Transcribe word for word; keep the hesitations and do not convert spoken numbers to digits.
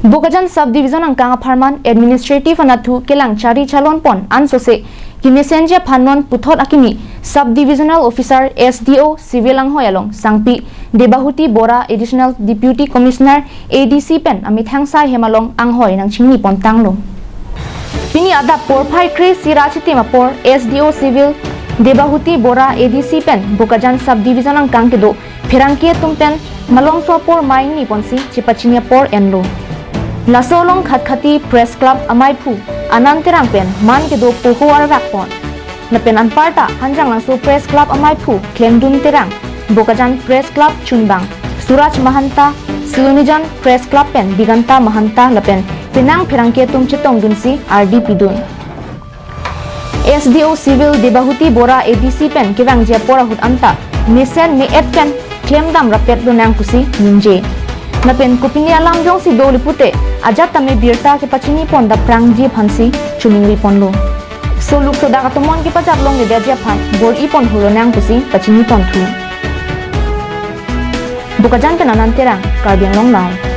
Bokajan Subdivision angkang apharman administrative anatthu kelang chari chalon pon ansose kemesenji aphan non puthot akimi Subdivisional Officer S D O Civil anghoi along sangpi Debahuti Bora, Additional Deputy Commissioner A D C pen amethang sai hem along anghoi nangchingni pon tanglo. Pini adap porphai kre isi ra chitim apor S D O Civil Debahuti Bora A D C pen Bokajan Subdivision angkang kedo pherangke atum pen malomso apor mai ni ponsi chepachini apor enlo. Laso along Khatkhati Press Club amaiphu Anand Terang pen man kedo poho arrak pon. Lapen anparta Hanjanglangso Press Club amaiphu Klemdun Terang, Bokajan Press Club chunbang Suraj Mahanta, Silonijan Press Club pen Diganta Mahanta lapen penang pherangke atum chetongdunsi ardi pidun. S D O Civil Debahuti Bora A D C pen kevangji apor ahut anta mesen me-et pen klemdam rapet lonang pusi ningje. Lapen kopine alam jongsi doli pute ajat tame birta kepachini pon daprangji aphansi choningri ponlo. Soluk sodak atomon kepajat longledetji aphan bor-i pon hulonang pusi pachini ponthu. Bokajan pen Anand Terang, Karbi Anglong Live.